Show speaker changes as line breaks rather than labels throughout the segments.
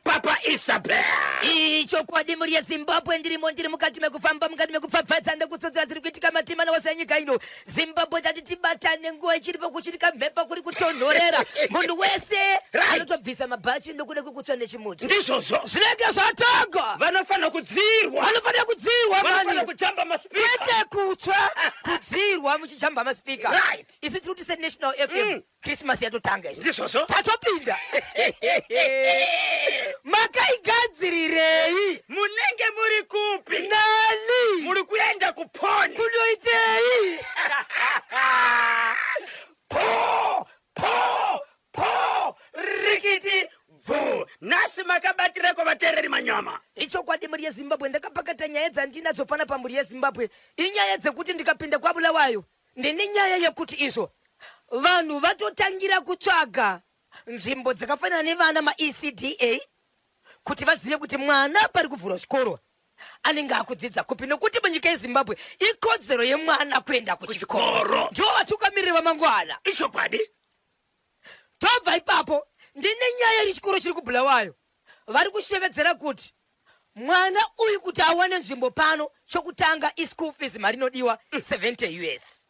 Papa Isabel.
Ichokwadi mhuri yeZimbabwe, ndirimo, ndiri mukati mekufamba, mukati mekupfapfadza ndekutsodzera dziri kuitika matimana wose enyika ino. Zimbabwe, tati tibatane nguva ichiripo, kuchirika mhepo, kuri kutonhorera, munhu wese anotobvisa mabhachi nokuda kwekutsva nechimuti.
Ndizvozvo.
Zvinenge zvatogwa.
Vanofanira kudzirwa.
Vanofanira kudzirwa.
Vanofanira
mani
kujamba maspeaker.
Kwete kutsva, kudzirwa muchijamba maspeaker. Isi tiri kuti seNational FM, Christmas yatotanga izvo.
Ndizvozvo.
Tatopinda. Makaigadzirirei?
Munenge muri kupi?
Nani?
Muri kuenda kuponi?
Kunoitei?
Po po po, rikiti bvu. Nhasi makabatireko vateereri manyama.
Ichokwadi mhuri yeZimbabwe, ndakapakata nyaya dzandinadzo pana pamhuri yeZimbabwe. Inyaya dzekuti ndikapinda kwaBulawayo, ndine nyaya yekuti izvo vanhu vatotangira kutsvaga nzvimbo dzakafanana nevana maECDA kuti vazive kuti mwana pari kuvhurwa chikoro anenge akudzidza kupi, nokuti munyika yeZimbabwe ikodzero yemwana kuenda kuchikoro.
Kuchikoro.
Ndivo vatungamiriri vamangwana.
Ichokwadi.
Tobva ipapo, ndine nyaya yechikoro chiri kuBulawayo. Vari kushevedzera kuti mwana uyu kuti awane nzvimbo pano, chokutanga ischool fees, mari inodiwa 70 US.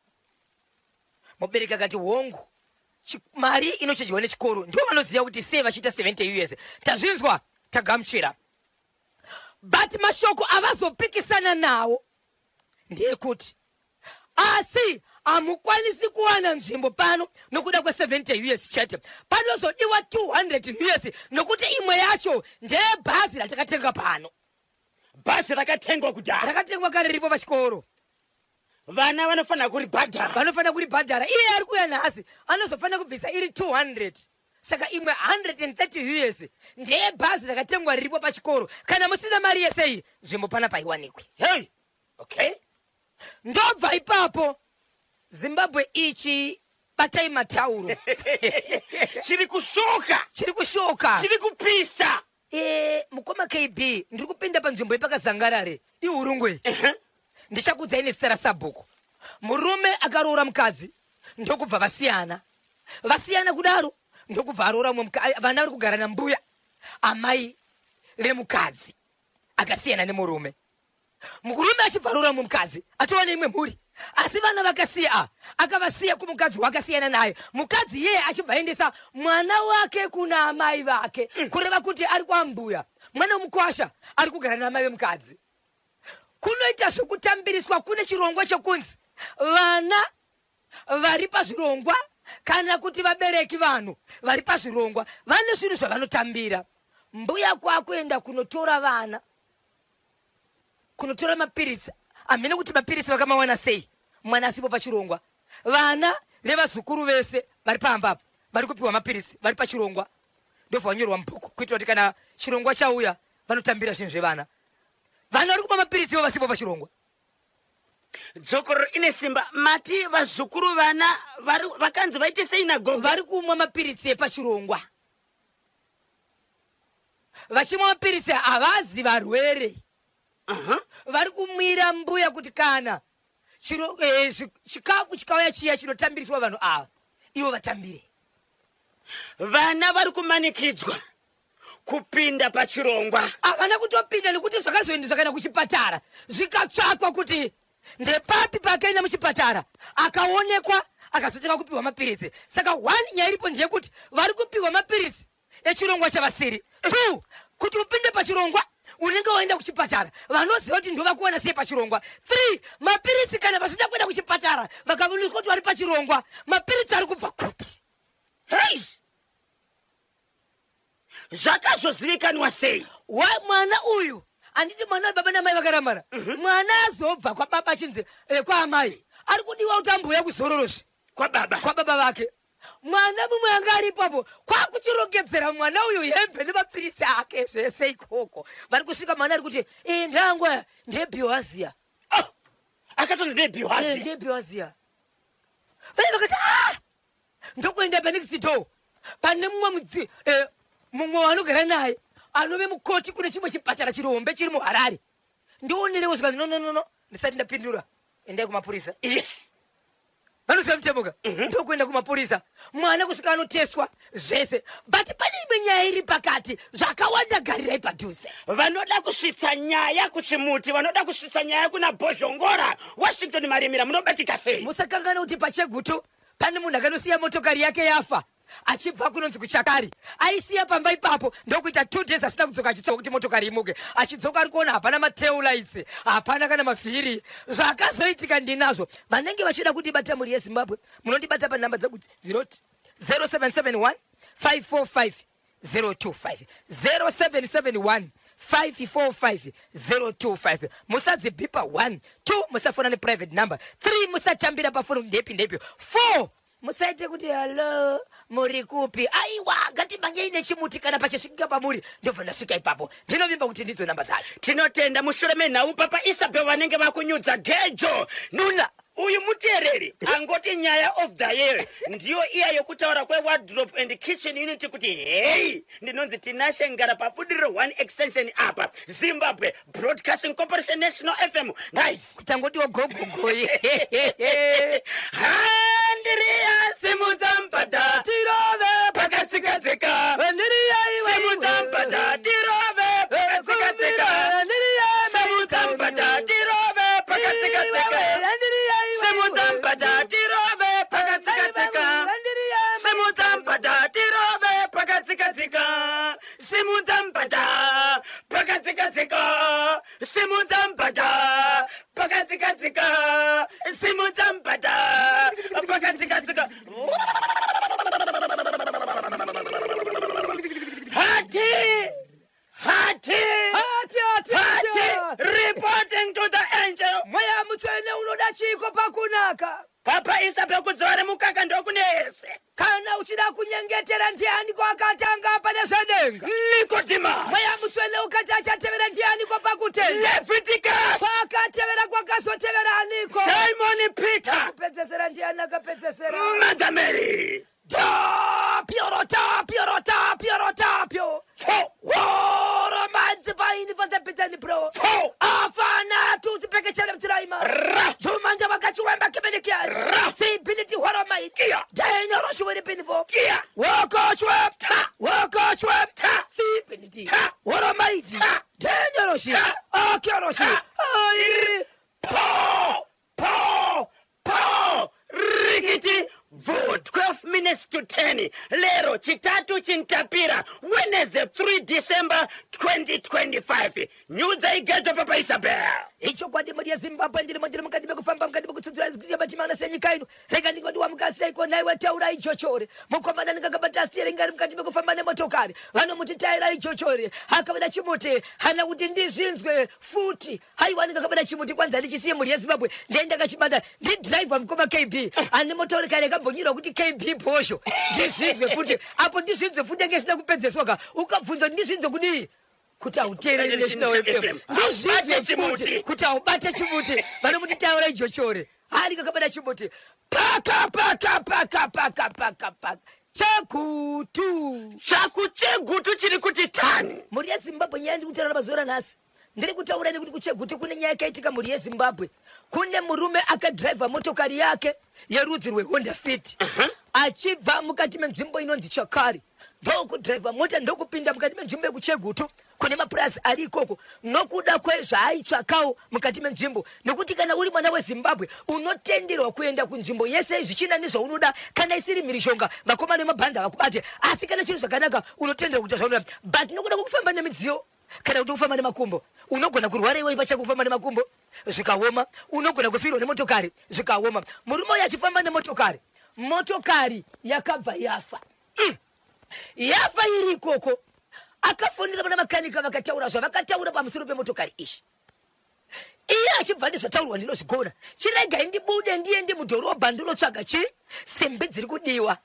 Mubereki akati hongu, mari inochedyiwa nechikoro, ndivo vanoziva kuti sei vachiita 70 US. Tazvinzwa, tagamuchira, but mashoko avazopikisana nawo ndeyekuti asi hamukwanisi kuwana nzvimbo pano nokuda kwe70 US chete, panozodiwa 200 US, nokuti imwe yacho ndeyebhazi ratakatenga pano.
Bhazi rakatengwa kudhara.
Rakatengwa kare, riripo pachikoro.
Vana vanofanira kuribhadhara.
Vanofanira kuribhadhara. Iye ari kuuya nhasi anozofanira kubvisa iri 200, saka imwe 130 US ndeyebhazi rakatengwa riripo pachikoro. Kana musina mari yese iyi, nzvimbo pana paiwanikwi.
Hey, okay.
Ndobva ipapo, Zimbabwe ichi, batai matauro.
Chiri kushoka.
Chiri kushoka.
Chiri kupisa.
Mukoma KB, ndiri kupinda panzvimbo yepakazangarare iHurungwe. Ndichakudzai nezita rasabhuku. Murume akaroora mukadzi, ndokubva vasiyana. Vasiyana kudaro, ndokubva aroora mumwe. Vana vari kugara nambuya, amai vemukadzi akasiyana nemurume. Murume achibva aroora mumwe mukadzi, atova neimwe mhuri, asi vana vakasiya akavasiya kumukadzi wakasiyana naye. Mukadzi iyeye achibva aendesa mwana wake kuna amai vake, kureva kuti ari kwambuya. Mwana wemukwasha ari kugara naamai vemukadzi. Kunoita zvekutambiriswa, kune chirongwa chekunzi vana vari pazvirongwa kana kuti vabereki, vanhu vari pazvirongwa vane zvinhu zvavanotambira. Mbuya kwakuenda kunotora vana, kunotora mapiritsi. Hamene kuti mapiritsi vakamawana sei mwana asipo pachirongwa. Vana vevazukuru vese vari pamba apa vari kupiwa mapiritsi vari pachirongwa, ndobva vanyorwa mubhuku kuitira kuti kana chirongwa chauya vanotambira zvinhu zvevana. Vana vari kupa mapiritsi ivo vasipo pachirongwa.
Dzokororo ine simba. Mati vazukuru, vana vakanzi vaite sei nagogo?
Vari kumwa mapiritsi epachirongwa. Vachimwa mapiritsi havazi varwere. Vari kumwira mbuya kuti kana chikafu chikauya chiya chinotambiriswa vanhu ava, ivo vatambire.
Vana vari kumanikidzwa kupinda pachirongwa.
Havana kutopinda, nekuti zvakazoendeswa kana kuchipatara, zvikatsvakwa kuti ndepapi pakaenda muchipatara, akaonekwa akazotanga kupiwa mapiritsi. Saka one nyaya iripo ndeyekuti vari kupiwa mapiritsi echirongwa chavasiri. Two, kuti upinde pachirongwa unenge waenda kuchipatara, vanoziva kuti ndovakuwana sei pachirongwa. Three, mapiritsi, kana vasida kuenda kuchipatara, vakaonekwa kuti vari pachirongwa, mapiritsi ari kubva kupi?
Hei, zvakazozivikanwa sei?
Wa mwana uyu, handiti mwana wababa namai vakaramana? Mwana azobva kwababa achinzi kwaamai ari kudiwa kuti ambouya kuzororozve.
Kwababa.
Kwababa vake. Mwana mumwe anga ari ipapo kwakuchirongedzera mwana uyu hembe nemapiritsi ake zvese ikoko. Vari kusvika, mwana ari kuti, "Iyi ndangu aya ndebhiwazia."
Oh, akatonzi ndebhiwazi.
Ndebhiwazia. Vai vakati, "Ah!" Ndokuenda panext door pane mumwe mudzi, mumwe waanogara naye anove mukoti kune chimwe chipatara chirombe chiri muHarare. "Ndionerewo." Zvikanzi, "No, no, no, no, ndisati ndapindura, endai kumapurisa." Vanoziva mutemo ka? Ndokuenda kumapurisa. Mwana kusvika anoteswa zvese. But pane imwe nyaya iri pakati, zvakawanda garirai padhuze.
Vanoda kusvitsa nyaya kuchimuti, vanoda kusvitsa nyaya kuna Bhozhongora, Washington Marimira, munobatika sei?
Musakanganwa kuti paChegutu pane munhu akanosiya motokari yake yafa achibva kunonzi kuchakari. Aisiya pamba ipapo ndokuita 2 days asina kudzoka, achitsvaga kuti motokari imuke. Achidzoka ari kuona hapana matail lights, hapana kana mavhiri. Zvakazoitika ndinazvo. Vanenge vachida kundibata mhuri yeZimbabwe, munondibata panhamba dzangu dzinoti 0771 545 025, 0771 545 025. Musadzibhipa 1 2, musafona neprivate number 3, musatambira pafoni ndepi ndepi 4, musaite kuti hallo muri kupi. Aiwa, ngatimhanyei nechimuti, kana pachisvikika pamuri ndobva ndasvika ipapo. Ndinovimba kuti ndidzo namba dzacho.
Tinotenda. Mushure menhau, Papa Isabel vanenge vakunyudza gejo.
Nuna.
Uyu muteereri angoti nyaya of the year ndiyo iya yokutaura kwewardrobe and kitchen unit kuti hei, ndinonzi Tinashe Ngara paBudiriro 1 Extension apa, Zimbabwe Broadcasting Corporation, National FM. Nice.
Kutangodiwa gogogoi.
Handiriya, simudza mbada,
tirove,
pakatsika-tsika.
Handiriya iwe.
Simudza mbada, tirove, pakatsika-tsika. Simudza mbada, tirove, pakatsika-tsika. Simudza mbada, tirove, pakatsika-tsika. Simudza mbada, tirove, pakatsika-tsika. Simudza mbada, pakatsika-tsika. Simudza mbada, pakatsika-tsika. Simudza mbada, pakatsika-tsika. Hati hati.
Hati hati.
Hati, reporting to the angel.
Mweya Mutsvene unoda chiko pakunaka?
Papa Isabel, kudziva remukaka ndokunese.
Kana uchida kunyengetera, ndiani kwakatanga pane zvedenga?
Nicodemus.
Mweya Mutsvene ukati achatevera ndianiko pakutenda?
Leviticus.
Kwakatevera kwakazotevera aniko?
Simon Peter.
Kupedzesera ndiani akapedzesera?
Mother Mary.
Tapio rotapio rotapio rotapio.
Fo.
Woro manzi paini fazepitani bro.
Fo.
Afana tuzipekechera mtiraima.
Ra.
Jumanja wakachiwemba kimenikia.
Ra.
Sibility horo mai.
Kia.
Denyo roshuwiri pinifo.
Kia.
Wakochwe.
Ta.
Wakochwe.
Ta.
Sibility.
Ta.
Horo maiti.
Ta.
Denyo roshi.
Ta.
Akyo roshi.
Ta.
Ai.
Po po po, rikiti bvu. 12 minutes to 10, lero Chitatu chintapira, Wednesday 3 December 2025. Nyudza igejo, Papa Isabel.
Ichokwadi mhuri yeZimbabwe, ndirimo ndiri mukati mekufamba, mukati mekutsudzura matimana senyika ino. Rega ndingoti wamukaseiko naiwe taura ichochore mukomana ndingakabata steering ari mukati mekufamba nemotokari. Vanomuti taira ichochore, akabata chimuti hana kuti ndizvinzwe futi. Haiwa, ndingakabata chimuti kwanza ndichisiye mhuri yeZimbabwe. Ndei ndakachibata ndidhiraivha mukoma KB ane motorikari yakambonyirwa kuti KB Bhosho. Ndizvinzwe futi apo, ndizvinzwe futi yange isina kupedzeswa ka. Ukabvunza kuti ndizvinzwe kudii, kuti hauteereri National FM.
Haubate
Ndizvinzwe
chimuti.
futi kuti haubate chimuti. Vanomuti taura ijochore, hari kakabata chimuti paka paka paka paka paka paka Chegutu.
Chakuchegutu chiri kuti tani.
Mhuri yeZimbabwe, nyaya ndiri kutaura mazuva ranhasi, ndiri kutaura nekuti kuChegutu kune nyaya yakaitika. Mhuri yeZimbabwe, kune murume akadhiraivha motokari yake yerudzi rweHonda Fit achibva mukati menzvimbo inonzi Chakari, ndokudhiraivha mota ndokupinda mukati menzvimbo yekuChegutu kune mapurazi ari ikoko nokuda kwezvaaitsvakawo mukati menzvimbo. Nokuti kana uri mwana weZimbabwe unotenderwa kuenda kunzvimbo yese zvichina nezvaunoda. Kana isiri mhirizhonga, vakomana vemabhanda vakubate, asi kana chiri zvakanaka unotenderwa kuita zvaunoda. But nokuda kwekufamba nemidziyo kana kuti kufamba nemakumbo, unogona kurwara iwe pachako. Kufamba nemakumbo zvikaoma, unogona kufirwa nemotokari zvikaoma. Murume uyu achifamba nemotokari, motokari yakabva yafa. Yafa iri ikoko, akafonera vana makanika, vakataura zvavakataura pamusoro pemotokari izvi. Iye achibva ndizvataurwa, ndinozvigona, chiregai ndibude ndiende mudhorobha ndinotsvaga chi simbi dziri kudiwa.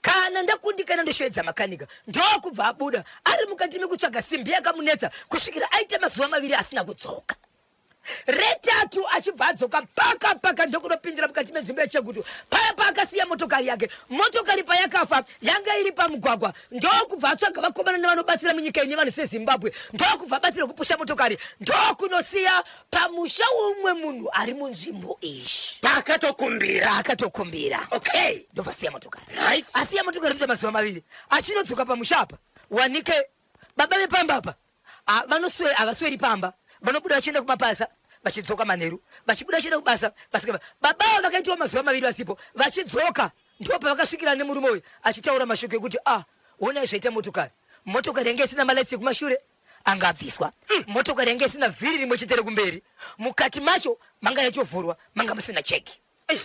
Kana ndakundikana ndoshoedza makanika. Ndokubva abuda ari mukati mekutsvaga simbi yakamunetsa kusvikira aita mazuva 2 asina kudzoka. Retatu achibva adzoka paka paka ndokunopindira mukati menzvimbo yeChegutu paya paakasiya motokari yake. Motokari payakafa yanga iri pamugwagwa, ndokubva atsvaga vakomana nevanobatsira munyika ine vanhu seZimbabwe, ndokubva abatsira kupusha motokari ndokunosiya pamusha womumwe munhu ari munzvimbo iyi.
Paakatokumbira.
Paakatokumbira.
Okay.
Ndobva asiya motokari.
Right.
Asiya motokari kuita mazuva maviri achinodzoka pamusha apa wanike baba vepamba apa Ah, vanoswera havasweri pamba vanobuda vachienda kumabasa vachidzoka manheru vachibuda vachienda kubasa vasika baba ava vakaitiwa mazuva maviri vasipo vachidzoka ndipo pavakasvikira nemurume uyu achitaura mashoko ekuti ah honai zvaita motokari motokari yange isina malights ekumashure anga abviswa motokari yange isina vhiri rimwe chete rekumberi mukati macho manga yatovhurwa manga musina cheki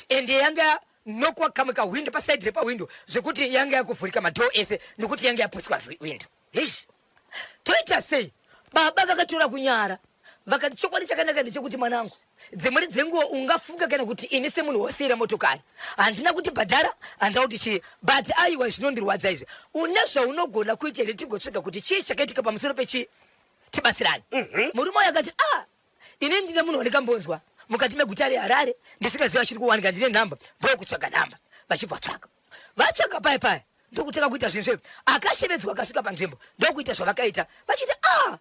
ende yanga nokwa kamwe kahwindo pasaidi repahwindo zvekuti yanga yakuvhurika madhoo ese nekuti yanga yaputswa hwindo.
Eish.
Toita sei? Baba vakatora kunyara vakati chokwadi chakanaka ndechekuti mwanangu dzimweni dzenguva ungafunga kana kuti ini semunhu wasiira motokari handina kuti bhadhara handina kuti chii but aiwa zvinondirwadza izvi une zvaunogona kuita here tigotsvaga kuti chii chakaitika pamusoro pechii tibatsirane murume uyo akati ah ini ndine munhu wandikambonzwa mukati meguta reHarare ndisingaziva achiri kuwanika ndine nhamba ndokutsvaga nhamba vachibva tsvaga vatsvaga paya paya ndokutanga kuita zvinhu zve akashevedzwa akasvika panzvimbo ndokuita zvavakaita vachiti ah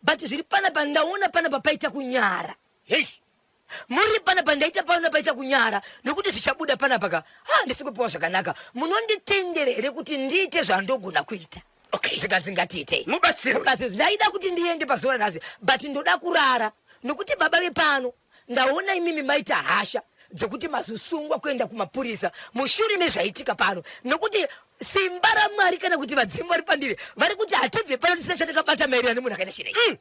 but zviri panapa ndaona panapa paita kunyara
Heish.
Muri panapa ndaita pano paita kunyara nokuti zvichabuda panapa ka ha ndisi kupiwa zvakanaka munonditendera here kuti ndiite zvandogona kuita?
Okay.
Zvikanzi ngatiitei.
Mubatsirwe.
Mubatsirwe. Ndaida kuti ndiende pazuva ranhasi but ndoda kurara nokuti baba vepano ndaona imimi maita hasha dzekuti mazosungwa kuenda kumapurisa mushure mezvaitika pano nokuti simba raMwari kana kuti vadzimu vari pandiri vari kuti hatibve pano tisina chatakabata maererano nemunhu akaita chinhu ichi.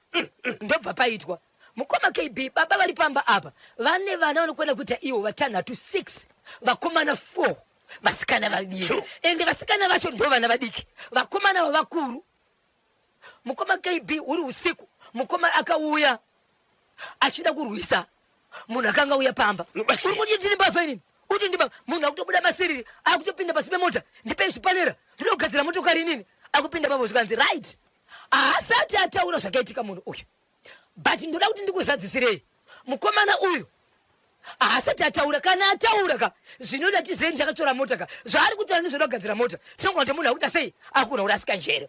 Ndobva paitwa Mukoma KB baba vari pamba apa vane vana vanokwana kuita ivo vatanhatu 6 vakomana 4 vasikana vaviri
True.
ende vasikana vacho ndo vana vadiki vakomana vavakuru. Mukoma KB huri usiku mukoma akauya achida kurwisa munhu akanga auya pamba.
Mubatsire.
Uri kuti ndini mbavha inini? Uti ndiba munhu akutobuda masiriri akutopinda pasi pemota ndipei zvipanera ndinoda kugadzira motokari inini akupinda papo zvikanzi right haasati ataura zvakaitika munhu uyu. But ndoda kuti ndikuzadzisirei mukomana uyu haasati ataura kana ataura ka zvinoda tizei ndakatora mota ka zvaari kutaura ndizvoda kugadzira mota tinogona kuti munhu akuita sei akugona kurasika njere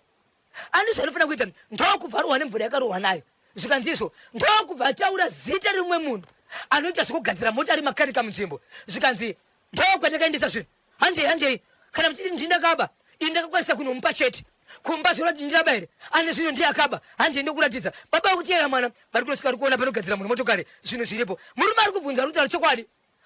ane zvaanofanira kuita ndokubva arohwa nemvura yakarohwa nayo zvikanzi izvo ndokubva ataura zita remumwe munhu anoita zvekugadzira mota ari makanika munzvimbo zvikanzi Ndokwatakaendesa zvinhu. Handei handei. Kana muchiti ndini ndakaba, ini ndakakwanisa kunomupa chete. Kumba zvino kuti ndinaba here? Ane zvinhu ndiye akaba. Handei ndokuratidza. Baba vakuteera mwana vari kunosvika vari kuona panogadzira munhu motokari zvinhu zviripo. Murume ari kubvunza ari kutaura chokwadi.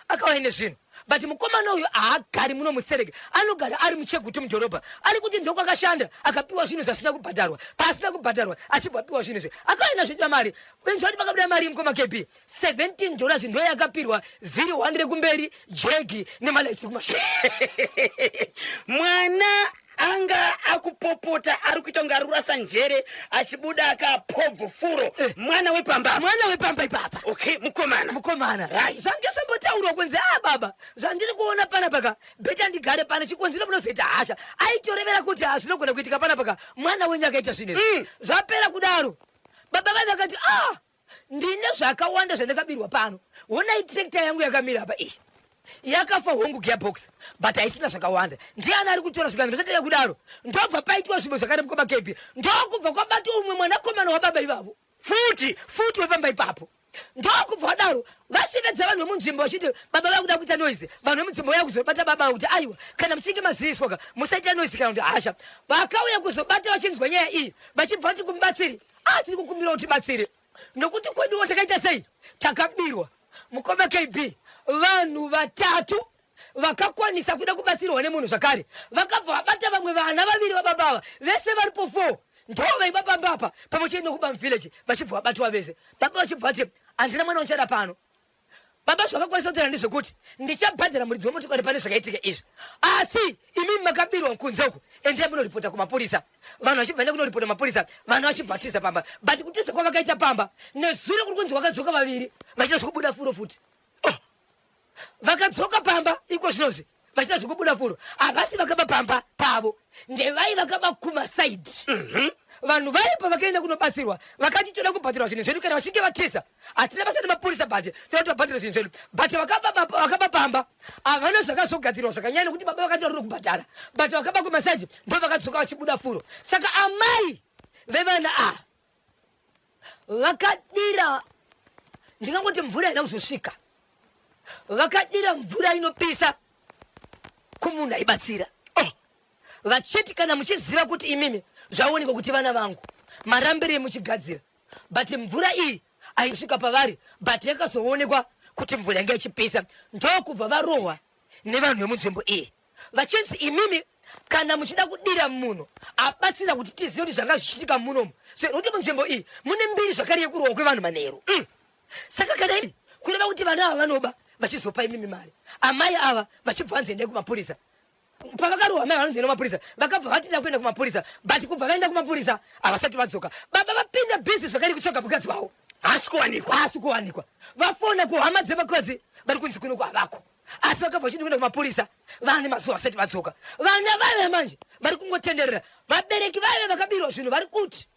Akauya nezvinhu. But mukomana uyu haagari muno muSereke. Anogara ari muChegutu mudhorobha. Ari kuti ndokwakashanda akapiwa zvinhu zvasina kubhadharwa. Paasina kubhadharwa achibva apiwa zvinhu izvi. Akauya nazvo mari. Benzi vati pakabuda mari mukoma KB. 17 dollars ndo yakapirwa vhiri 1 rekumberi jegi nemalights kumashure.
Mwana anga akupopota ari kuita kunge ari kurasa njere achibuda akapobvu furo. Mwana wepamba apa.
Mwana wepamba ipapa.
Okay, mukomana.
Mukomana.
Right.
Zvange zvambotaurwa kunzi ah baba zvandiri kuona panapa ka beta ndigare pano chikonzero munozoita hasha. Aitorevera kuti hazvinogona kuitika panapa ka mwana wenyu akaita zvinhu izvi. Zvapera kudaro baba vaive vakati ah Ndine zvakawanda zvandakabirwa pano. Honai tractor yangu yakamira apa iyi. Yakafa hongu gearbox but haisina zvakawanda. Ndiani ari kutora zvikanzi musatanga kudaro. Ndobva paitwa zvimwe zvakare mukoma Kepi. Ndokubva kwabatwa umwe mwanakomana wababa ivavo.
Futi.
Futi wepamba ipapo. Ndokubva vadaro vashevedza vanhu vemunzvimbo vachiti baba vakuda kuita noise. Vanhu vemunzvimbo vauya kuzobata baba kuti aiwa kana muchinge maziviswa ka musaita noise kana kuti hasha. Vakauya kuzobata vachinzwa nyaya iyi vachibva vati kumubatsiri Ah, tiri kukumbira utibatsire nokuti kweduwo takaita sei takabirwa. Mukoma KB, vanhu vatatu vakakwanisa kuda kubatsirwa nemunhu zvakare vakabva vabata vamwe vana vaviri vababa ava vese varipo 4 ndo vaiba pamba apa pamwe chete nokuba muvillage vachibva vabatwa vese. Baba vachibva vati handina mwana wandichada pano. Baba zvavakakwanisa kutaura ndezvekuti ndichabhadhara muridzi wemotokari pane zvakaitika izvi, asi imimi makabirwa kunze uku, endai munoripota kumapurisa. Vanhu vachibva enda kunoripota mapurisa, vana vachibva vatiza pamba. But kutiza kwavakaita pamba nezuro kuri kunzi vakadzoka vaviri vachida zvekubuda furo futi. Oh! Vakadzoka pamba iko zvinozvi vachida zvekubuda furo, havasi vakaba pamba pavo, ndevai vakaba kumasaidi. Vanhu vaye pavakaenda kunobatsirwa vakati toda kubhadharwa zvinhu zvedu kana vachinge vatiza. Hatina basa nemapurisa but toda kuti vabhadhare zvinhu zvedu. But vakaba pamba havana zvakazogadzirwa zvakanyanya nekuti baba vakati varikuda kubhadhara. But vakaba kumasaji ndo vakadzoka vachibuda furo. Saka amai vevana ava vakadira ndingangoti mvura haina kuzosvika vakadira mvura inopisa kumunhu aibatsira oh. Vachiti kana muchiziva kuti imimi zvaonekwa kuti vana vangu marambirei muchigadzira but mvura iyi aisvika pavari but yakazoonekwa kuti mvura yanga ichipisa ndokubva varohwa nevanhu vemunzvimbo iyi vachinzi imimi kana muchida kudira munhu abatsira kuti tizive kuti zvanga zvichiitika munomu so nokuti munzvimbo iyi mune mbiri zvakare yekurohwa kwevanhu manheru mm. Saka kana ini kureva kuti vana ava vanoba vachizopa imimi mari amai ava vachibva vanzi endai kumapurisa pavakarohwa mai vanonzi enda kumapurisa vakabva vati da kuenda kumapurisa but kubva vaenda kumapurisa havasati vadzoka baba vapinda busy zvakare kutsvaga mukadzi wavo
haasi kuwanikwa
haasi kuwanikwa vafona kuhama dzemukadzi vari kunzi kuno kwavako asi vakabva vachiti kuenda kumapurisa vane mazuva vasati vadzoka vana vaive manje vari kungotenderera vabereki vaive vakabirwa zvinhu vari kuti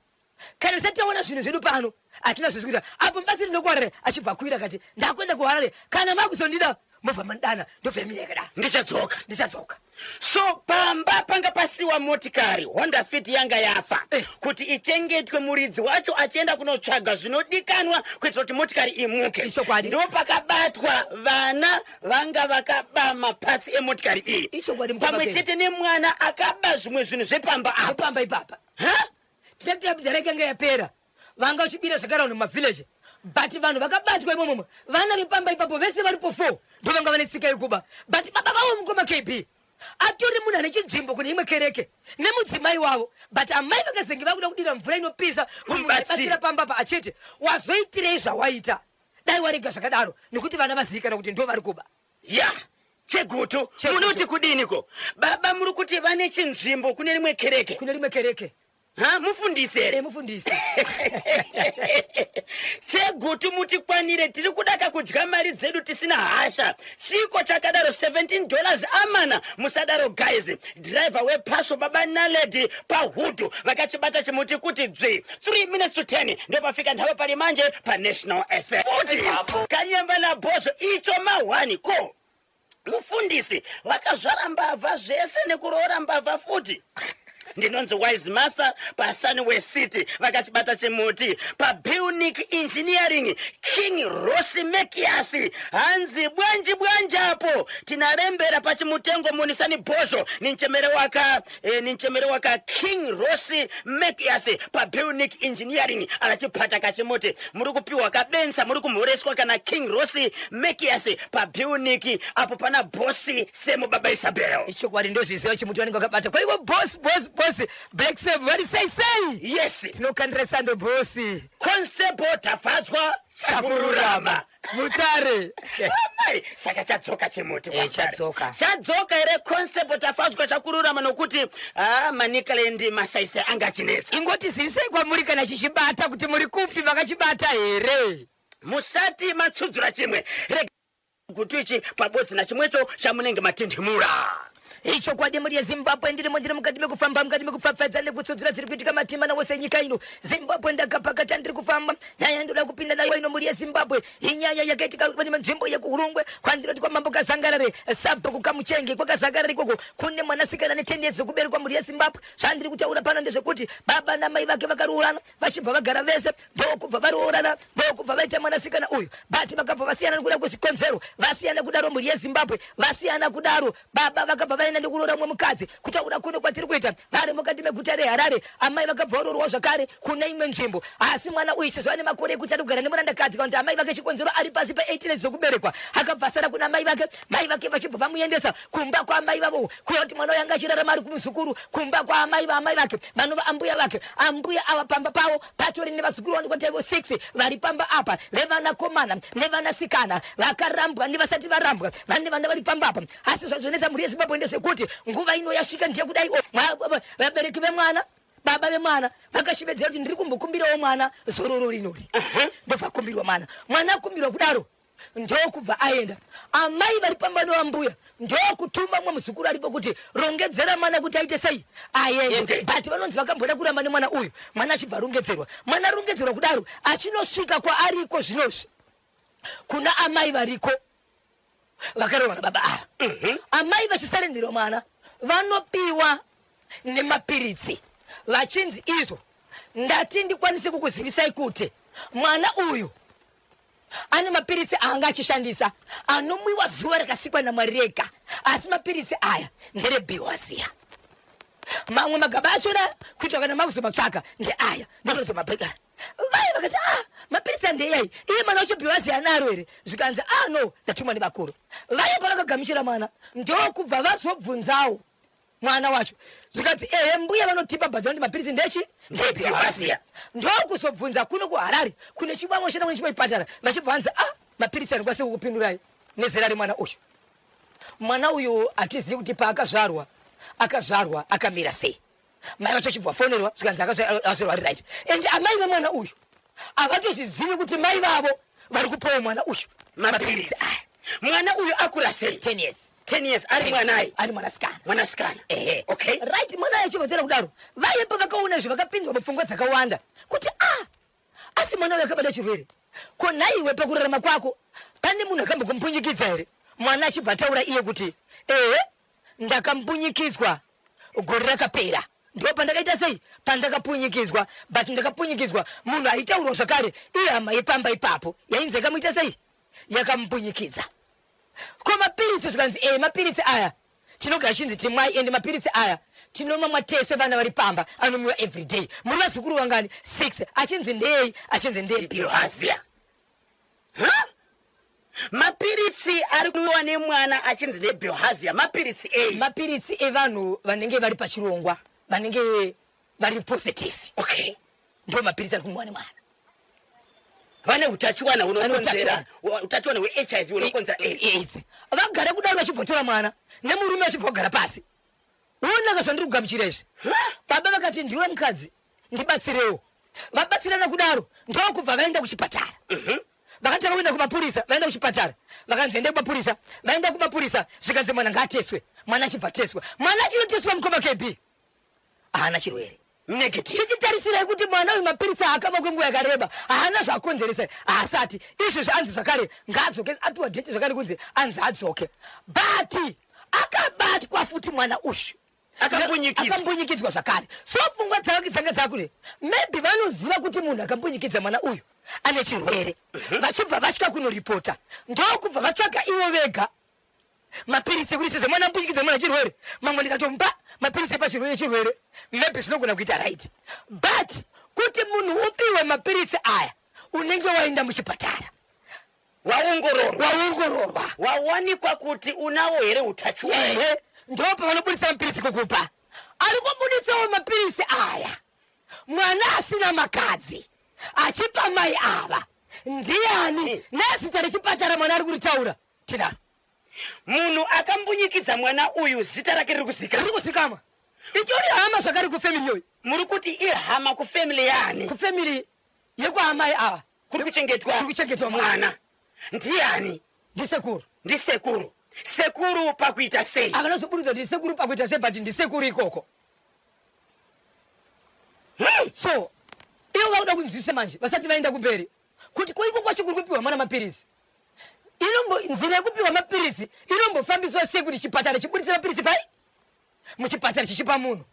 Kana tisati taona zvinhu zvedu pano hatina zvozvi kuita. Apo mubatsiri ndokuHarare achibva akwira akati ndakuenda kuHarare kana makuzondida mobva mandidana ndobva yamira yakadaro.
Ndichadzoka.
Ndichadzoka.
So pamba panga pasiwa motikari Honda Fit yanga yafa
Eh.
kuti ichengetwe muridzi wacho achienda kunotsvaga zvinodikanwa kuitira kuti motikari imuke.
Ichokwadi.
Ndopakabatwa vana vanga vakaba mapatsi emotikari iyi.
Ichokwadi mukoma
Pamwe
Ken.
chete nemwana akaba zvimwe zvinhu zvepamba apa.
Zvepamba ipapa.
Ha?
Tractor yapinda yakanga yapera vanga vachibira zvakare vanhu mumavillage but vanhu vakabatwa imomomo vana vepamba ipapo vese varipo four ndovanga vane tsika yekuba but baba vavo mukoma KB atori munhu ane chinzvimbo kune imwe kereke nemudzimai wavo but amai vakazenge vakuda kudira mvura inopisa kumubatsira pamba pa achiti wazoitirei zvawaita dai warega zvakadaro nekuti vana vazivikana kuti ndo vari kuba
ya Chegutu munoti kudiniko baba muri kuti vane chinzvimbo kune rimwe kereke
kune rimwe kereke
ha mufundisi here
eh, mufundisi
Chegutu mutikwanire tiri kudaka kudya mari dzedu tisina hasha chiko chakadaro 17 dollars amana musadaro guys driver wepaso baba naledi pahudu vakachibata chimuti kuti dzvi 3 minutes to 10 ndopafika nthawi pali manje panational fm futi kanyemba nabhozo icho mahwani ko mufundisi vakazvara mbavha zvese nekuroora mbavha futi ndinonzi wise master pasunway city vakachibata chimuti pabilnic engineering king rosi mekiasi hanzi bwanji bwanji apo tinarembera pachimutengo munisani bhozho ninchemere waka eh, ninchemere waka king rosi mekiasi pabilnic engineering anachipata kachimuti muri kupiwa kabensa muri kumhoreswa kana king rosi mekiasi pabilnic apo pana bosi semu baba isabel
Ichokwadi ndozviziva chimuti vanenge vakabata. Kwaivo boss boss boss Black Sam vari sei sei?
Yes.
Tinokandira sando boss.
Constable Tafadzwa Chakururama.
Mutare.
Amai, saka chadzoka chimuti.
Eh, chadzoka.
Chadzoka here Constable Tafadzwa Chakururama nokuti ah, Manicaland masaisai anga achinetsa.
Ingoti zivisai kwamuri kana chichibata kuti muri kupi makachibata here?
Musati matsudzura chimwe. Gutu ichi pabodzi nachimwecho chamunenge matindimura.
Ichokwadi mhuri yeZimbabwe ndirimo ndiri mukati mekufamba mukati mekupfapfaidza nekutsudzura dziri kuitika matimana wose enyika ino. Zimbabwe ndakapakata ndiri kufamba nyaya yandoda kupinda nayo ino mhuri yeZimbabwe inyaya yakaitika pane nzvimbo yekuHurungwe kwandinoti kwamambo Kazangarare sabhuku Kamuchenge kwakazangarare ikoko kune mwanasikana ane 10 years dzekuberekwa mhuri yeZimbabwe. Zvandiri kutaura pano ndezvekuti baba namai vake vakaroorana vachibva vagara vese ndokubva varoorana ndokubva vaita mwanasikana uyu but vakabva vasiyana nekuda kwezvikonzero vasiyana kudaro mhuri yezimbabwe vasiyana kudaro baba vakabva vaenda nekuroora mumwe mukadzi kutaura kuno kwatiri kuita vari mukati meguta reharare amai vakabva varoorwa zvakare kune imwe nzvimbo asi mwana uyu sezvo ane makore ekuti ari kugara nemurandakadzi kana kuti amai vake chikonzero ari pasi pe18 years dzekuberekwa akabva asara kuna amai vake mai vake vachibva vamuendesa kumba kwaamai vavo kuya kuti mwana uyu anga achirarama ari kumuzukuru kumba kwaamai vaamai vake vanova ambuya vake ambuya ava pamba pavo patori nevazukuru vanokwa taivo 6 vari pamba apa vevanakomana nevanasikana vakarambwa nevasati varambwa vane vana vari pamba apa asi zvazvonetsa mhuri yezimbabwe ndezvekuti nguva ino yasvika ndeyekudai vabereki vemwana baba vemwana vakashevedzera kuti ndiri kumbokumbirawo mwana zororo rinori ndobva akumbirwa mwana mwana akumbirwa kudaro. Ndokubva aenda. Amai vari pamba nevambuya ndokutuma mumwe muzukuru aripo kuti rongedzera mwana kuti aite sei, aende.
Ende.
But vanonzi vakamboda kuramba nemwana uyu, mwana achibva arongedzerwa. Mwana arongedzerwa kudaro, achinosvika kwaariko zvinozvi kuna amai variko vakaroorwa nababa ava. Amai vachisarenderwa mwana vanopiwa nemapiritsi vachinzi izvo ndati ndikwanise kukuzivisai kuti mwana uyu ane mapiritsi aanga achishandisa anomwiwa zuva rakasikwa naMwari rega, asi mapiritsi aya nderebhiwazia. Mamwe magaba achona kuitira kana makuzomatsvaka ndeaya ndotozomabreka. Vaya vakati ah, mapiritsi andeyai, iye mwana wacho bhiwazi anaro here? Zvikanzi ah no, ndatumwa nevakuru. Vaya pavakagamuchira mwana ndokubva vazobvunzawo mwana wacho, zvikati ehe mbuya vanotipa bhadhara kuti mapiritsi ndechi ndebhiwaziya. Ndokuzobvunza kuno kuHarare kune chibamwe shana kune chimwe chipatara, vachibva vanzi ah, mapiritsi anokwanisa kukupindurai nezera remwana uyu. Mwana uyu hatizivi kuti paakazvarwa akazvarwa akamira sei. Mai vacho vachibva vafonerwa zvikanzi akazvarwa ari right, and amai vemwana uyu havatozvizivi kuti mai vavo vari kupawo mwana uyu
mapiritsi aya. Mwana uyu akura sei?
10 years.
10 years ari mwanai?
Ari mwanasikana.
Mwanasikana.
Ehe.
Okay.
Right, mwana achibvadzera kudaro, vayepa vakaona izvo vakapinzwa mupfungwa dzakawanda kuti ah, asi mwana uyu akabata chirwere. Ko nhaiwe, pakurarama kwako pane munhu akambokumbunyikidza here? Mwana achibva ataura iye kuti ehe, ndakambunyikidzwa gore rakapera, ndo pandakaita sei, pandakapunyikidzwa, but ndakapunyikidzwa munhu aitaurwa zvakare ihama yepamba ipapo yainzi yakamuita sei, yakamupunyikidza. Ko mapiritsi? Zvikanzi e mapiritsi aya tinogara chinzi timwai, ende mapiritsi aya tinomamwa tese vana vari pamba, anomwiwa everyday. Muri vazukuru vangani? 6. Achinzi ndei? Achinzi ndei
bilharzia. Mapiritsi ari kunwiwa nemwana achinzi nebilharzia mapiritsi ei?
Mapiritsi evanhu vanenge vari pachirongwa, vanenge vari positive.
Okay.
Ndo mapiritsi ari kumwiwa nemwana.
Vane utachiwana hunokonzera utachiwana hweHIV hunokonzera AIDS.
Vagara kudaro vachibvotora mwana nemurume vachibva kugara pasi. Wonaka zvandiri kugamuchira izvi. Baba vakati ndiwe mukadzi, ndibatsirewo. Vabatsirana kudaro ndokubva vaenda kuchipatara. Vakatanga kuenda kumapurisa, vaenda kuchipatara vakanzi endai kumapurisa, vaenda kumapurisa zvikanzi mwana ngaateswe. Mwana achibva teswa, mwana achinoteswa mukoma KB haana chirwere.
Negative.
Chichitarisirai kuti mwana uyu mapiritsi aakamwa kwenguva yakareba haana zvakonzeresa, haasati izvezvi anzi zvakare ngaadzoke, apiwa dheti zvakare kunzi anzi adzoke, but akabatwa futi mwana uyu.
Akambunyikidzwa.
Akambunyikidzwa zvakare. So pfungwa dzake dzanga dzakure maybe vanoziva kuti munhu akambunyikidza mwana uyu ane chirwere, vachibva vatya kunoripota, ndokubva vatsvaga ivo vega mapiritsi ekuti sezvo mwana ambunyikidzwa mwana chirwere, mamwe ndikatomupa mapiritsi epachirwere chirwere maybe zvinogona kuita right. But kuti munhu upiwe mapiritsi aya unenge waenda muchipatara,
waongororwa,
waongororwa,
wawanikwa kuti unawo here utachiwana.
Ehe, ndo pavanobudisa mapiritsi kukupa. Ari kubuditsawo mapiritsi aya mwana asina makadzi achipa mai ava ndiani? Nezita rechipatara mwana ari kuritaura tinaro.
Munhu akambunyikidza mwana uyu zita rake riri kuzikanwa.
Riri kuzikanwa. Itori hama zvakare kufamily iyoyi.
Muri kuti ihama kufamily yaani?
Kufamily yekwaamai ava.
Kuri kuchengetwa,
kuri kuchengetwa
mwana. Ndiani?
Ndisekuru.
Ndisekuru. Sekuru pakuita sei?
Avanozoburudza kuti sekuru pakuita sei, but ndisekuru ikoko. So ivo vakuda kunzwisa manje vasati vaenda kumberi kuti ko iko kwacho kuri kupiwa mwana mapiritsi, inombo nzira yekupiwa mapiritsi inombofambiswa sei kuti chipatara chiburitse mapiritsi pai muchipatara chichipa munhu?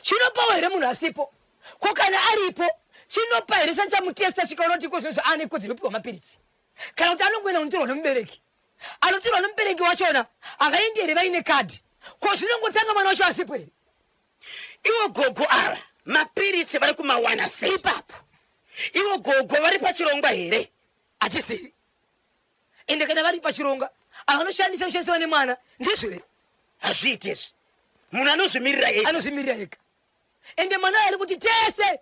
Chinopawo here munhu asipo? Ko kana aripo chinopa here sachamutesta chikaona kuti iko zvinozvo ane kodzero yekupiwa mapiritsi, kana kuti anongoenda kunotorwa nemubereki? Anotorwa nemubereki wachona havaendi here vaine kadhi? Ko zvinongotanga mwana wacho asipo here?
Ivo gogo ava mapiritsi vari kumawana sei?
Ipapo.
Ivo gogo vari pachirongwa here?
Hatisivi. Ende kana vari pachirongwa avanoshandisa kushandisiwa nemwana ndizvo here?
Hazviiti izvi. Munhu anozvimirira ega.
Anozvimirira ega. Ende mwana ari kuti tese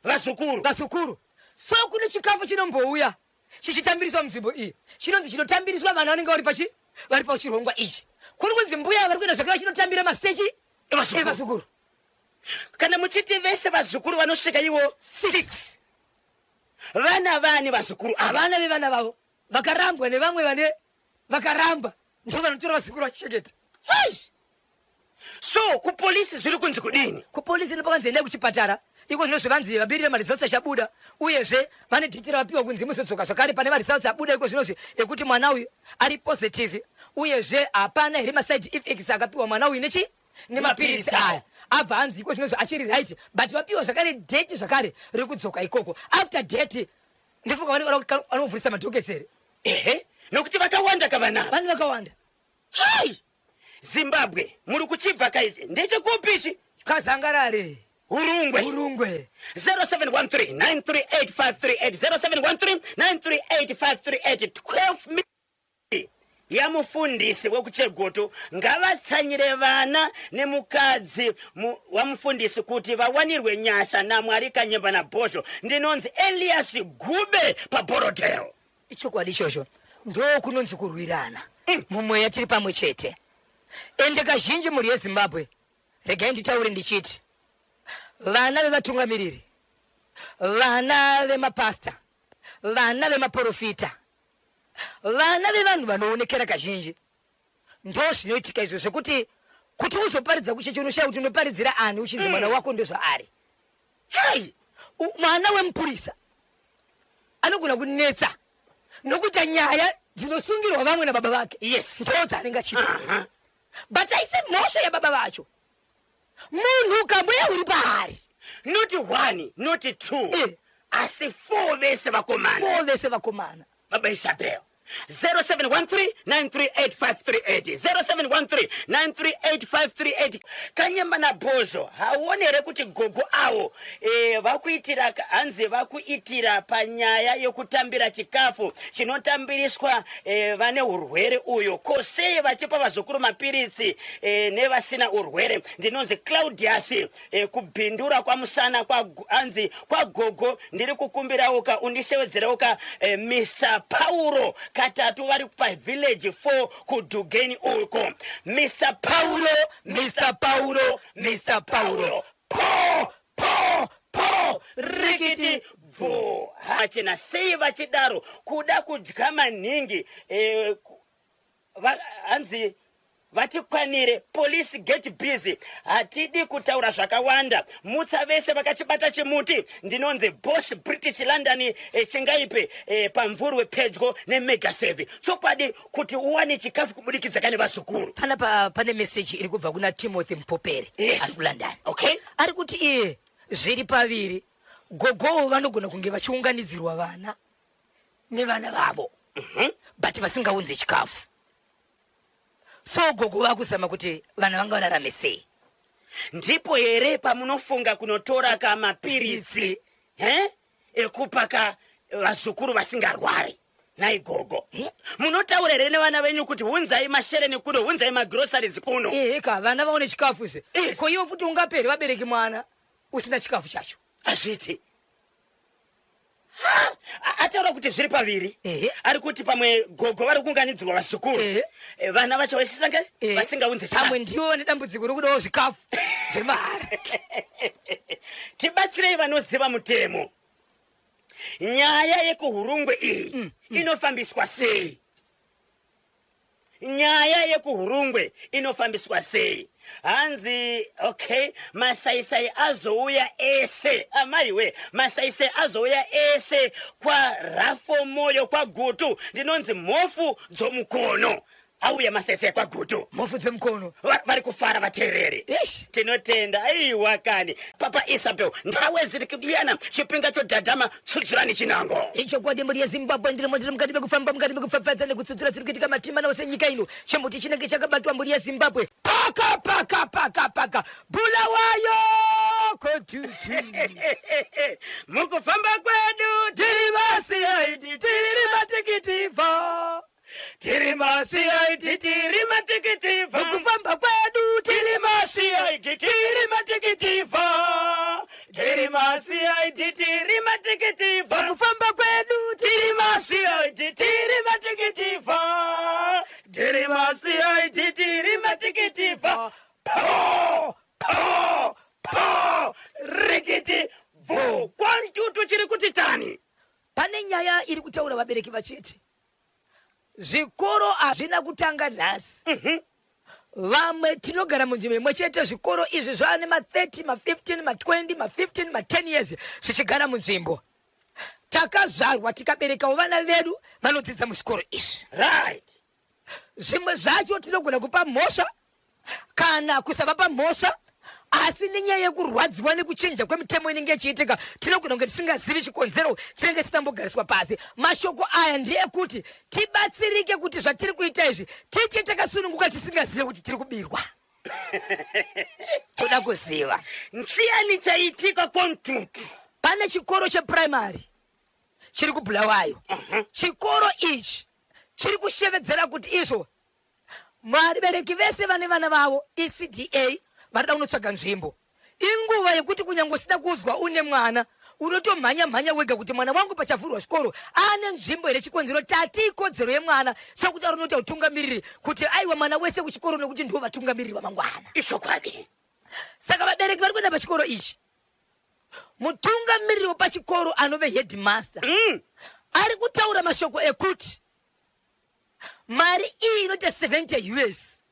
vazukuru.
Vazukuru. So kune chikafu chinombouya chichitambiriswa munzvimbo iyi chinonzi chinotambiriswa vana vanenge vari pachi vari pachirongwa ichi. Kuri kunzi mbuya vari kuenda zvakare chinotambira masechi evazukuru.
Kana muchiti vese vazukuru vanosvika ivo 6, vana vani vazukuru ava?
Vana vevana vavo. Vakarambwa nevamwe vane vakaramba ndo vanotora vazukuru vachichengeta.
Hey! So kupolisi zviri kunzi kudini?
Kupolisi ndopakanzi endai kuchipatara iko zvino zvevanzi vabirire maresults achabuda uyezve vane date ravapiwa kunzi muzodzoka zvakare pane maresults abuda iko zvinozvi ekuti mwana uyu ari positive uyezve hapana here maside effects akapiwa mwana uyu nechi nemapiritsi aya abva anzi iko zvinozvi achiri right but vapiwa zvakare date zvakare rekudzoka ikoko after date ndifunga vanovhurisa madhokets here
ehe nokuti vakawanda kavanavo
vanhu vakawanda
hai Zimbabwe muri kuchibva kaichi ndechekupi ichi?
Kazangarare.
Hurungwe.
Hurungwe.
0713 938 538 0713 938 538 12 yamufundisi wekuchegutu ngavatsanyire vana nemukadzi wamufundisi kuti vawanirwe nyasha namwari kanyemba nabhozho ndinonzi elias gube paborodale
Ichokwadi ichocho ndokunonzi kurwirana mm. mumweya tiri pamwe chete ende kazhinji mhuri yezimbabwe regai nditaure ndichiti vana vevatungamiriri vana vemapasta vana vemaporofita vana vevanhu vanoonekera kazhinji ndo zvinoitika izvo zvekuti kuti uzoparidza kuchechi unoshaya kuti unoparidzira ani uchinzi mwana mm. wako ndozvaari hei mwana wemupurisa anogona kunetsa nokuita nyaya dzinosungirwa vamwe nababa vake
yes
ndo dzaanenge achiita uh -huh. but aise mhosva yababa vacho munhu ukambuya uri paari
not one not two eh. asi four vese vakomana
four vese vakomana
baba isabel 0713938538 0713938538 kanyemba nabhozho hauone here kuti gogo avo e, vakuitira hanzi vakuitira panyaya yekutambira chikafu chinotambiriswa e, vane urwere uyo ko sei vachipa vazukuru mapiritsi e, nevasina urwere ndinonzi claudius e, kubhindura kwamusana kwa, anzi kwagogo ndiri kukumbirauka undishevedzerauka e, mr pauro katatu vari pavillage 4 kudhugeni uko mr pauro mr pauro mr pauro po po po rikiti bvu hachena sei vachidaro kuda kudya maningi e, hanzi vatikwanire police get busy hatidi kutaura zvakawanda mutsa vese vakachibata chimuti ndinonzi boss british london eh, chingaipe eh, pamvurwe pedyo nemegasave chokwadi kuti uwane chikafu kubudikidza kane vazukuru
panapa pane meseji iri kubva kuna timothy mupopere
yes.
ari kulondon
okay.
ari kuti iye zviri paviri gogowo vanogona kunge vachiunganidzirwa vana nevana vavo mm -hmm. but vasingaunze chikafu so gogo vakuzama kuti vana vanga vararame sei
ndipo here pamunofunga kunotora ka mapiritsi he ekupa ka vazukuru vasingarwari nhai gogo munotaura here nevana venyu kuti hunzai mashereni kuno hunzai magroceries kuno
ehe ka vana vaone chikafu zve ko iwo futi ungapere vabereki mwana usina chikafu chacho
hazviiti ataura kuti zviri paviri ari kuti pamwe gogo vari kuunganidzirwa vazukuru eh, vana vacho vasisange eh. vasingaunze
pamwe ndivo vane dambudziko rokudawo zvikafu zvemahara
tibatsirei vanoziva mutemo nyaya yekuhurungwe iyi mm, mm. inofambiswa sei Nyaya yekuHurungwe inofambiswa sei? Hanzi okay, masaisai azouya ese amaiwe, masaisai azouya ese kwaRafo Moyo kwaGutu, ndinonzi mhofu dzomukono. Auya masaisai kwaGutu,
mhofu dzemukono
vari kufara vateereri. Tinotenda aiwa kani papa Isabel ndawe ziri kudiyana chipinga chodhadhama Tsudzurani chinango.
Ichokwadi mhuri yeZimbabwe ndirimo ndiri mukati mekufamba mukati mekupfapfadza nekutsudzura dziri kuitika matima ose nyika ino chimuti chinenge chakabatwa mhuri yeZimbabwe paka paka paka paka Bulawayo kotutu
mukufamba kwedu
tiri vaCID tiri matikitiva
tiri maCID tiri matikitiva
mukufamba kwedu
tiri maCID tiri matikitiva tiri maCID tiri matikitiva
mukufamba kwedu
tiri maCID tiri matikitiva tiri maCID tiri matikitiva po po po rikiti bvu kwantutu chiri kuti tani
pane nyaya iri kutaura vabereki vachiti Zvikoro hazvina kutanga nhasi. Vamwe tinogara munzvimbo imwe chete, zvikoro izvi zvava nema30, ma15, ma20, ma15, ma10 years zvichigara munzvimbo. Takazvarwa tikaberekawo vana vedu vanodzidza muzvikoro izvi.
Right.
Zvimwe zvacho tinogona kupa mhosva kana kusavapa mhosva, asi nenyaya yekurwadziwa nekuchinja kwemitemo inenge ichiitika tinogona kunge tisingazivi chikonzero tinenge tisinambogariswa pasi. Mashoko aya ndeyekuti tibatsirike kuti zvatiri kuita izvi tiite takasununguka tisingazive kuti tiri kubirwa. Toda kuziva
Nchiyani chaitika kwamtutu?
Pane chikoro chepuraimari chiri kuBulawayo. Chikoro ichi chiri kushevedzera kuti izvo vabereki vese vane vana vavo ECDA varida kunotsvaga nzvimbo. Inguva yekuti kunyange usina kuzwa une mwana unotomhanya mhanya wega kuti mwana wangu pachavhurwa chikoro ane nzvimbo here. Chikonzero tati ikodzero yemwana, sekuti arinoita utungamiriri kuti aiwa mwana wese kuchikoro nekuti ndiwo vatungamiriri vamangwana.
Ichokwadi.
Saka vabereki vari kuenda pachikoro ichi, mutungamiriri wepachikoro anove headmaster ari kutaura mashoko ekuti mari iyi inoita 70 US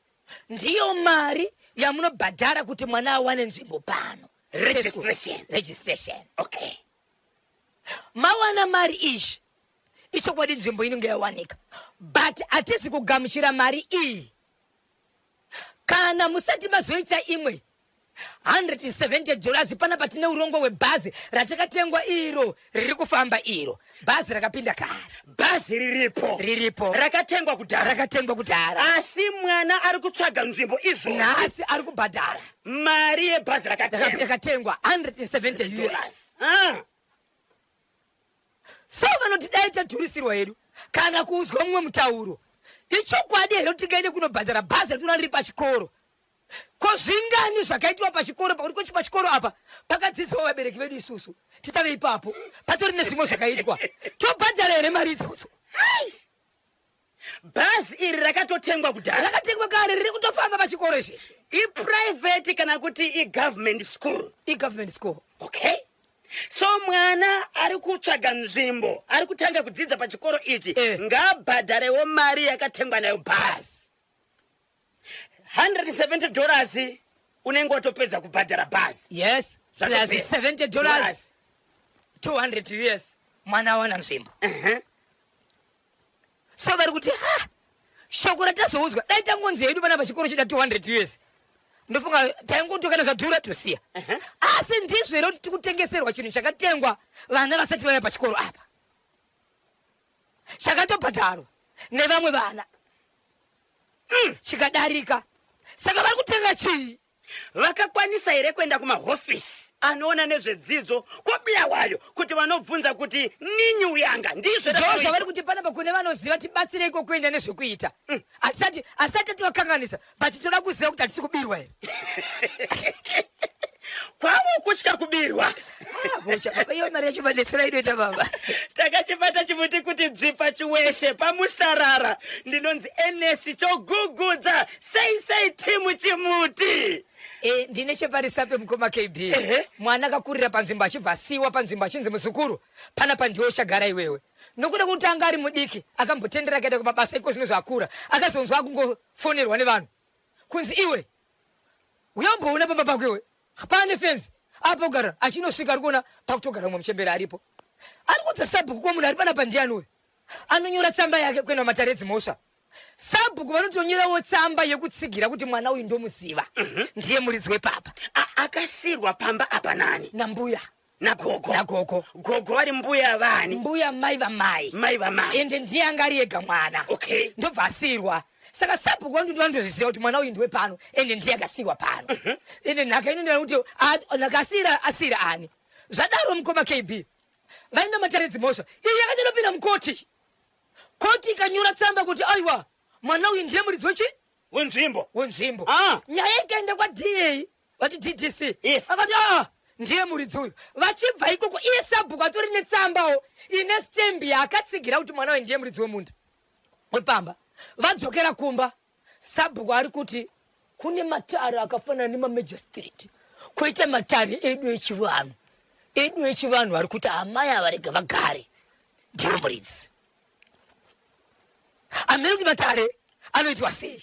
ndiyo mari yamunobhadhara kuti mwana awane nzvimbo pano.
Registration.
Registration.
Okay.
Mawana mari izvi, ichokwadi nzvimbo inenge yawanika, but hatisi kugamuchira mari iyi kana musati mazoita imwe $170. Panapa tine urongwa hwebhazi ratakatengwa iro riri kufamba, iro bhazi rakapinda kare.
Bhazi riripo.
Riripo.
Rakatengwa kudhara.
Rakatengwa kudhara.
Asi mwana ari kutsvaga nzvimbo izvo
nhasi ari kubhadhara
mari yebhazi rakatengwa.
Yakatengwa 170 US.
Ah.
So vanoti dai tadhurisirwa hedu kana kuudzwa mumwe mutauro. Ichokwadi here kuti tingaende kunobhadhara bhazi ratinoona riri pachikoro? Ko zvingani zvakaitwa pachikoro? Pakuti kochi pachikoro apa pakadzidzwawo vabereki vedu, isusu titave ipapo, patori nezvimwe zvakaitwa. Tobhadhara here mari idzodzo?
Bhazi iri rakatotengwa kudhara.
Rakatengwa kare, riri kutofamba pachikoro izvezvi.
Iprivate kana kuti igovernment school?
Igovernment school.
Okay, so mwana ari kutsvaga nzvimbo, ari kutanga kudzidza pachikoro ichi, ngaabhadharewo mari yakatengwa nayo bhazi, $170. Unenge watopedza kubhadhara bhazi.
Yes, plus
Zvakapera.
$70, 200 US, mwana awana nzvimbo. So vari kuti ha, shoko ratazoudzwa, dai tangonzi hedu pana pachikoro chida 200 US, ndofunga taingoto kana zvadhura tosiya. Asi ndizvo here kuti tikutengeserwa chinhu chakatengwa vana vasati vauya pachikoro apa, chakatobhadharwa nevamwe vana, chikadarika? Saka vari kutenga chii?
Vakakwanisa here kuenda kumahofisi anoona nezvedzidzo kwaBulawayo kuti vanobvunza kuti ninyi uyanga ndizvo?
Ndo zvavari kuti panapa kune vanoziva, tibatsireiko kuenda nezvekuita. Hatisati tativakanganisa, but toda kuziva kuti hatisi kubirwa here.
Kwavo kutya kubirwa.
Bocha, baba, iyo mari yacho madetsera inoita, baba.
Takachibata chimuti kuti dzvipa chiweshe pamusarara. Ndinonzi Ns Chogugudza. Sei sei timu chimuti?
E, ndine cheparisape, mukoma KB. Mwana akakurira panzvimbo, achibva asiyiwa panzvimbo, achinzi muzukuru, panapa ndiwe uchagara iwewe. Nokuda kwekuti anga ari mudiki, akambotendera, akaenda kumabasa. Iko zvino zvaakura, akazonzwa akungofonerwa nevanhu kunzi, "Iwe uyamboona pamba pako iwe, pane fenzi apo kugara." Achinosvika, ari kuona pakutogara umwe muchemberi aripo. Ari kudza sabhuku, "Ko munhu ari panapa ndiani uyu?" Anonyora tsamba yake kuenda kumatare edzimhosva. Sabhuku vanotonyorawo tsamba yekutsigira kuti mwana uyu ndomuziva, ndiye muridzi wepapa.
Akasirwa pamba apa nani?
Nambuya.
Nagogo.
Nagogo.
Gogo vari mbuya vani?
Mbuya mai vamai.
Mai vamai.
Ende ndiye anga ari ega mwana. Ndobva asirwa. Saka sabhuku vanoti vanotozviziva kuti mwana uyu ndiwe pano, ende ndiye akasirwa pano, ende nhaka inoenderana kuti nhaka asira asira ani. Zvadaro, mukoma KB, vaenda matare edzimhosva. Iyi yakachanopinda mukoti, koti ikanyora tsamba kuti aiwa, mwana uyu ndiye muridzi wechi
wenzvimbo.
Wenzvimbo.
Ah.
Nyaya ikaenda kwaDA, vati DDC. Akati aa, ndiye muridzi uyu. Vachibva ikoko, iye sabhuku atori netsambawo ine stembi yaakatsigira kuti mwana uyu ndiye muridzi wemunda wepamba. Vadzokera kumba, sabhuku ari kuti kune matare akafanana nemamagistrate, kwoita matare edu echivanhu. Edu echivanhu ari kuti amai ava rega vagare, ndivo muridzi. Hamene kuti matare anoitwa sei.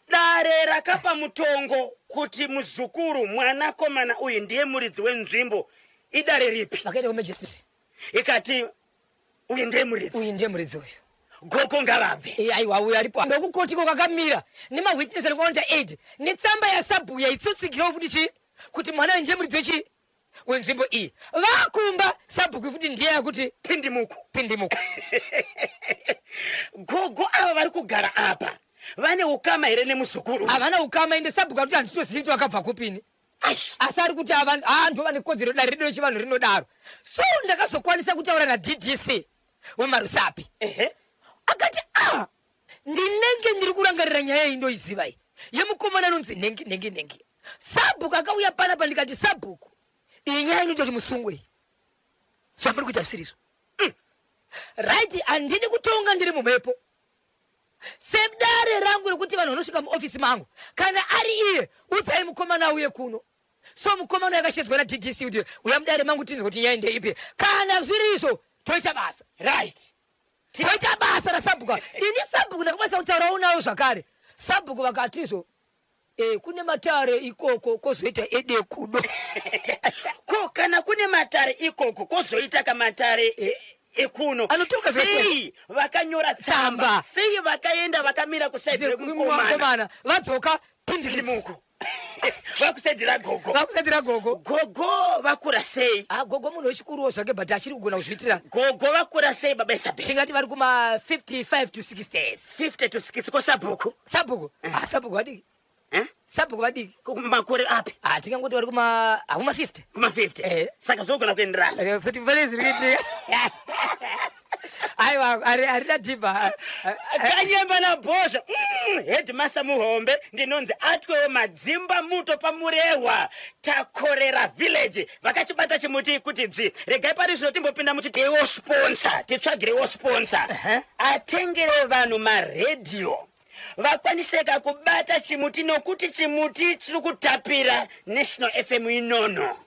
Dare rakapa mutongo kuti muzukuru mwanakomana uyu ndiye muridzi wenzvimbo. Idare ripi?
Vakaenda kumajesty.
Ikati uyu ndiye muridzi.
Uyu ndiye muridzi uyu.
Gogo ngavabve.
Eh, aiwa uyu aripo. Ndokukotiko kakamira nemawitness anokwana 8 netsamba yasabhuya itsotsigirawo futi chii kuti mwana uyu ndiye muridzi wechii wenzvimbo iyi. Vakumba sabhuku futi ndiye yakuti
pindimuku.
Pindimuku.
Gogo ava vari kugara apa vane ukama here nemuzukuru?
Havana ukama, ende sabhuku akuti handitozivi kuti vakabva kupini. Asi ari kuti ava ndo vane kodzero, dare redu rechivanhu rinodaro. So ndakazokwanisa kutaura naDDC wemaRusapi. Akati a ndinenge ndiri kurangarira nyaya iyi, ndoiziva iyi yemukomana anonzi nhengi nhengi nhengi. Sabhuku akauya panapa, ndikati sabhuku, iyi nyaya inoita kuti musungwe iyi, zvamuri kuita zvisirizvo. Right, handidi kutonga ndiri mumhepo sedare rangu rekuti vanhu vanosvika muofisi mangu. Kana ari iye, udzai mukomana auye kuno. So mukomana yakashedzwa naDDC kuti uya mudare mangu tinzwe kuti nyaya ndeipi. Kana zviri izvo, toita basa. Toita basa rasabhuku. Ini sabhuku ndakakwanisa kutaurawo nawo zvakare. Sabhuku vakatizvo kune matare ikoko, kwozoita edekudo.
Ko kana kune matare ikoko, kwozoita kamatare ekuno?
Anotonga zvese.
Sei vakanyora tsamba?
Tsamba.
Sei vakaenda vakamira kusaidi rekukomana?
Mukomana vadzoka pindikitsi.
Muku vakusaidi ragogo.
Vakusaidi ragogo.
Gogo vakura sei?
Ah, gogo munhu wechikuruwo zvake, but achiri kugona kuzviitira.
Gogo vakura sei, baba Isabel?
Tingati vari kuma 55 to 60 years.
50 to 60. Ko sabhuku?
Sabhuku, ah, sabhuku vadiki.
Eh?
Sabhuku vadiki.
Makore api?
Ah, tingangoti vari kuma hakuma 50.
Kuma 50?
Eh.
Saka zvogona kuenderana.
Futi pane zviri kuitika, aiwa, harina dhibha.
Kanyemba nabhozha, headmaster muhombe, ndinonzi atwewo madzimba muto pamurehwa Takorera village, vakachibata chimuti kuti dzvi. Regai pari zvino timbopinda muchitiwo sponsor, titsvagirewo sponsor atengere vanhu maredhiyo vakwaniseka kubata chimuti, nokuti chimuti chiri kutapira. National FM inono.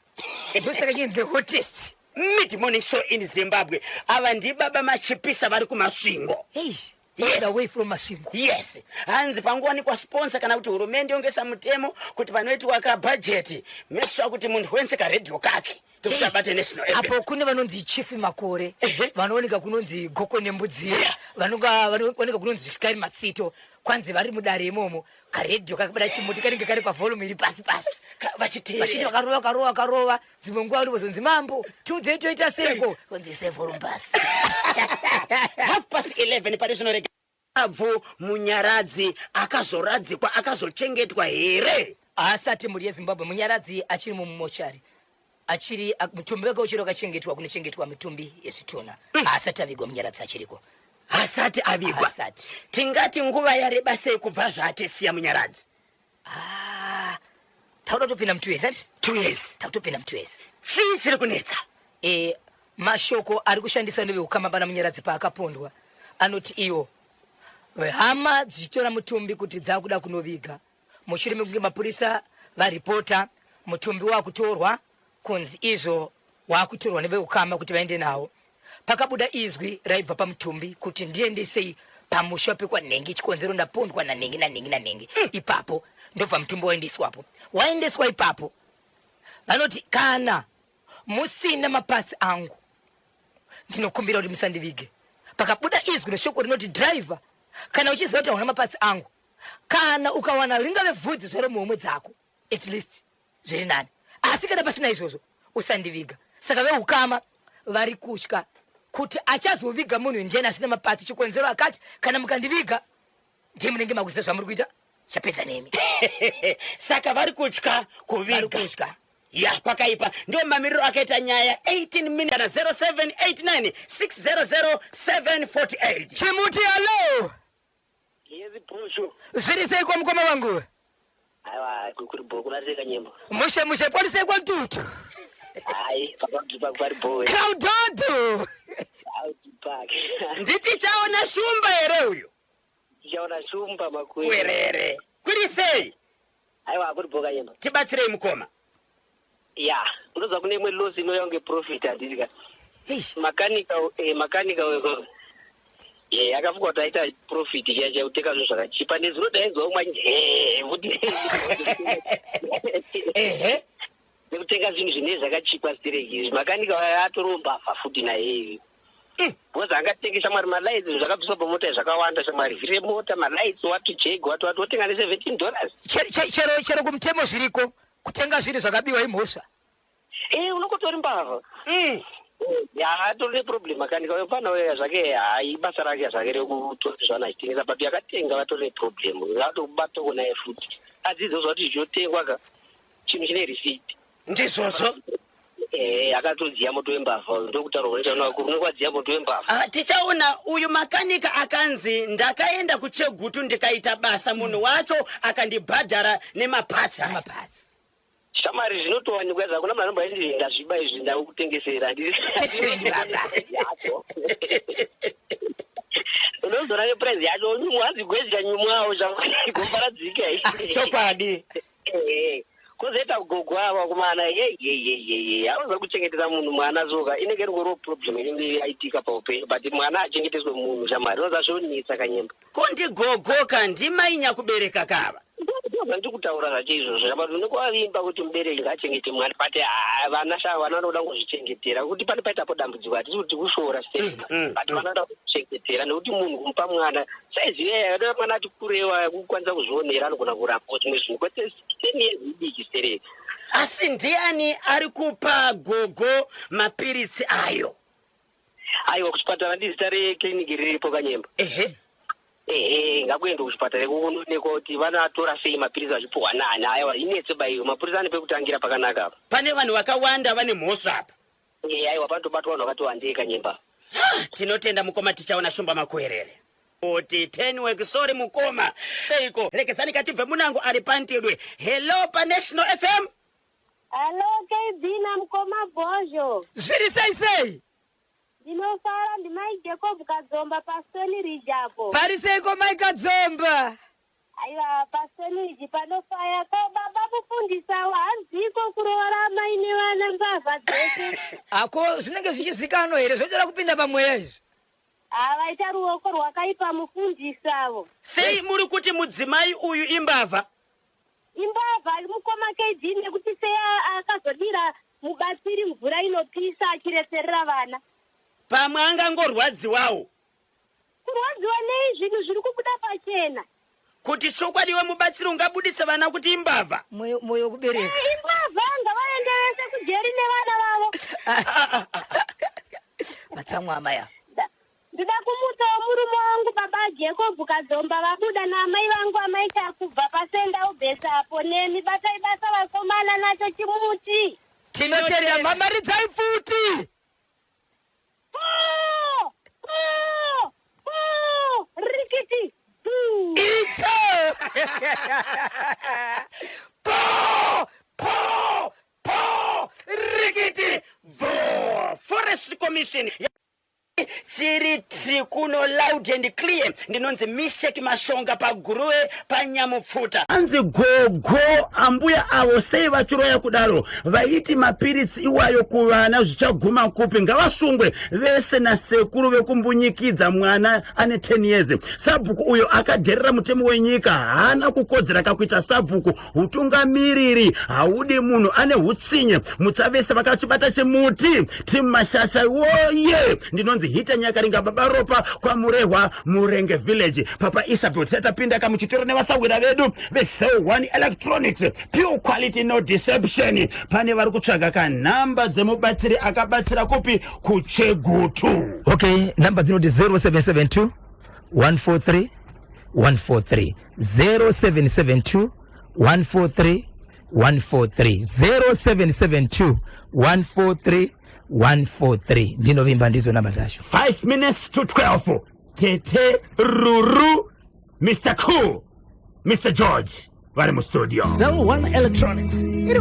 Ndosaka chinzi the hottest
mid morning show in Zimbabwe. Ava ndibaba Machipisa vari kuMasvingo.
Eish,
Yes.
all the way from Masvingo.
Yes, hanzi pangowanikwa sponsor kana kuti hurumende yongesa mutemo kuti panoitwa kabhajeti, make sure kuti munhu wense karedhiyo kake kekuti abate National FM.
Apo kune vanonzi Chief Makore, vanooneka kunonzi Goko Nembudziya, vanonga vanooneka kunonzi Chikari Matsito. Kwanzi vari mudare imomo, karedhiyo kakabata chimuti kanenge kari pavolume iri pasi pasi.
Vachiteerera.
Vachiti vakarova, vakarova, vakarova, dzimwe nguva vari kuzonzi, "Mambo, tiudzei toita seko?" Konzi volume pasi.
11:30 pari zvino. Rega abvu Munyaradzi akazoradzikwa, akazochengetwa here?
Haasati, mhuri yeZimbabwe. Munyaradzi achiri mumumochari, achiri mutumbi wake uchiri wakachengetwa kunochengetwa mitumbi yezvitunha. Haasati avigwa, Munyaradzi achiriko.
Hasati avigwa?
Haasati.
Tingati nguva yareba sei kubva zvaatisiya Munyaradzi?
Ah, takuda kutopinda mu2 years, ati?
2 years.
Takutopinda mu2 years.
Chii chiri kunetsa?
Mashoko ari kushandisa neveukama pana Munyaradzi paakapondwa anoti iwo hama dzichitora mutumbi kuti dzakuda kunoviga, mushure mekunge mapurisa varipota mutumbi wakutorwa, kunzi izvo wakutorwa neveukama kuti vaende nawo, pakabuda izwi raibva pamutumbi kuti, "Ndiendesei pamusha pekwanhengi, chikonzero ndapondwa nanhengi nanhengi nanhengi." Ipapo ndobva mutumbi waendeswapo. Waendeswa ipapo, vanoti, "Kana musina maparts angu, ndinokumbira kuti musandivige." Pakabuda izwi neshoko rinoti, "Dhiraivha, kana uchiziva kuti hauna maparts angu, kana ukawana ringave bvudzi zvaro muhomwe dzako, at least zviri nani, asi kana pasina izvozvo, usandiviga." Saka veukama vari kutya kuti achazoviga munhu ndiani asina maparts? Chikonzero akati, "Kana mukandiviga, ndiye munenge makuziva zvamuri kuita, chapedza nemi."
Saka vari kutya
Vari
kuviga.
kutya.
Ya, pakaipa. Ndio mamiriro akaita nyaya. 18 minutes kana 0789 600 748.
Chimuti, hello.
Yes, Bhosho.
Zviri sei kwa mukoma wangu?
Aiwa, kuri bho, kunateka nyembo.
Mushe mushe, polisei kwantutu?
Hayi, papa pari bho.
Crowdodo.
Out park.
Nditichaona shumba here uyu?
Tichaona shumba makwere.
Kwerere, kuri sei?
Aiwa, kuri bho kanyembo.
Tibatsirei, mukoma.
Ya, unozwa kune imwe loss inouya kunge profit, handiti ka?
Eish.
Makanika weko. Eh, akafunga kuti aita profit chiya chiya kutenga zvinhu zvakachipa. Nezuro ndainzwa umwe achinzi hee futi.
Ehe.
Nekutenga zvinhu zvine zvakachipa stereki izvi. Makanika vaya atoriwo mbavha futi naye. Because angatenge shamwari malights zvakabviswa pamota zvakawanda shamwari. Vhiri remota, malights, watu jag, watu watu wotenga ne $17.
Chero chero kumutemo zviriko kutenga zvinhu zvakabiwa imhosva.
Eh, unokotori mbavha. Ya, atori neproblem makanika uyo mfana uyo zvake hayi basa rake zvake rekutora zvavanhu achitengesa but yakatenga vatori neproblem. Vatobata naye futi. Adzidze kuti zvotengwa ka chinhu chine receipt.
Ndizvozvo.
Eh, akatodziya moto wembavha ndokutaura kunoita vakuru unenge moto wembavha.
Ah, tichaona uyu makanika akanzi ndakaenda kuChegutu ndikaita basa munhu wacho akandibhadhara nemaparts aya.
Mapasi.
Shamwari zvinotowanikwa izvo hakuna munhu anomboiti ndazviba izvi ndakukutengesera.
Baba.
Unozoona neprice yacho nyumwa hanzi gwezha nyumwawo shamwari gombaradzika.
Chokwadi.
Eh, kozoita gogo ava kumana yeyeyeyeye anoza kuchengetesa munhu mwana soka inenge ringoriwo problem inenge yaitika paupenyu but mwana achengeteswe munhu shamwari unoza zvonetsa kanyemba.
Ko ndigogoka ndimai nyakubereka kava?
Ndiri kutaura zvacho izvozvo but unenge wavimba kuti mubereki ngaachengete mwana but ah, vana sha vana vanoda kuzvichengetera kuti pane paitapo dambudziko hatisi kuti kushoora sei but vanoda kuzvichengetera nekuti munhu kumupa mwana saizi iyaya anoda mwana ati kurewa kukwanisa kuzvionera anogona kurapwa zvimwe zvinhu kwete 10 years idiki stereki.
Asi ndiani ari kupa gogo mapiritsi ayo?
Aiwa, kuchipatara ndizita rekliniki riripo kanyemba.
Ehe.
Ehe, ngakuende kuchipatara ikoko kunoonekwa kuti vanoatora sei mapiritsi vachipuhwa nani. Aiwa, inetse baiyo mapurisa ane pekutangira pakanaka apa.
Pane vanhu vakawanda vane mhosva apa.
Eh, aiwa, panotobatwa vanhu vakati wandei kanyemba.
Tinotenda mukoma Tichaona Shumba Makuerere. Kuti tenwork sorry mukoma. Eiko rekezani katibve munango ari pantidwe. Hello paNational FM.
Hello KB namukoma Bhozho.
Zviri sei sei?
Ndinofara ndimai Jacob Kadzomba paStony Ridge apo.
Pari seiko mai Kadzomba?
Aiwa, paStony Ridge panofaya. Ko baba mufundisawo hanziko kuroora amai nevana mbavha dzese?
Ako zvinenge zvichizikanwa here zvotoda kupinda pamweya izvi?
Ha, vaita ruoko rwakaipa mufundisavo.
Sei muri kuti mudzimai uyu imbavha?
Imbavha mukoma KD nekuti sei akazodira mubatsiri mvura inopisa achireserera vana?
Pamwe angangorwadziwawo.
Kurwadziwa nei zvinhu zviri kubuda pachena?
Kuti chokwadi wemubatsiri ungabudise vana kuti imbavha?
Mwoyo wekubereka.
Imbavha, ngavaende vese kujeri nevana vavo.
Matsamwa amaya.
Ndoda kumutsawo murume wangu baba Jacob Kadzomba vabuda naamai vangu amai Chakubva pasenda ubhesa apo nemi batai basa vakomana nacho chimuti.
Tinotenda mamaridzai pfuti.
Po! Po! Po! Rikiti! Bu!
Icho po po po rikiti.
Bvo Forest Commission chiri tiri kuno loud and clear. Ndinonzi Mishek Mashonga paGuruve paNyamupfuta. Anzi gogo ambuya avo sei vachiroya kudaro vaiti mapiritsi iwayo kuvana zvichaguma kupi? Ngavasungwe vese nasekuru vekumbunyikidza mwana ane 10 years. Sabhuku uyo akadherera mutemo wenyika haana kukodzera kakuita sabhuku. Hutungamiriri haudi munhu ane hutsinye. Mutsa vese vakachibata chimuti. Timu Mashasha woye. Ndinonzi Hita Nyakaringa baba Ropa kwaMurehwa Murenge village. Papa Isabel tisatapinda kamuchitoro nevasawira vedu veCell One Electronics, pure quality, no deception. Pane vari kutsvaga kanhamba dzemubatsiri akabatsira kupi kuChegutu.
Okay, namba dzinoti 0772 143 143, 0772 143 143, 0772 143 143. Ndinovimba ndizo namba dzacho.
5 minutes to 12. Tete Ruru, Mr Cool, Mr George vari mustudio.
Cell One Electronics iri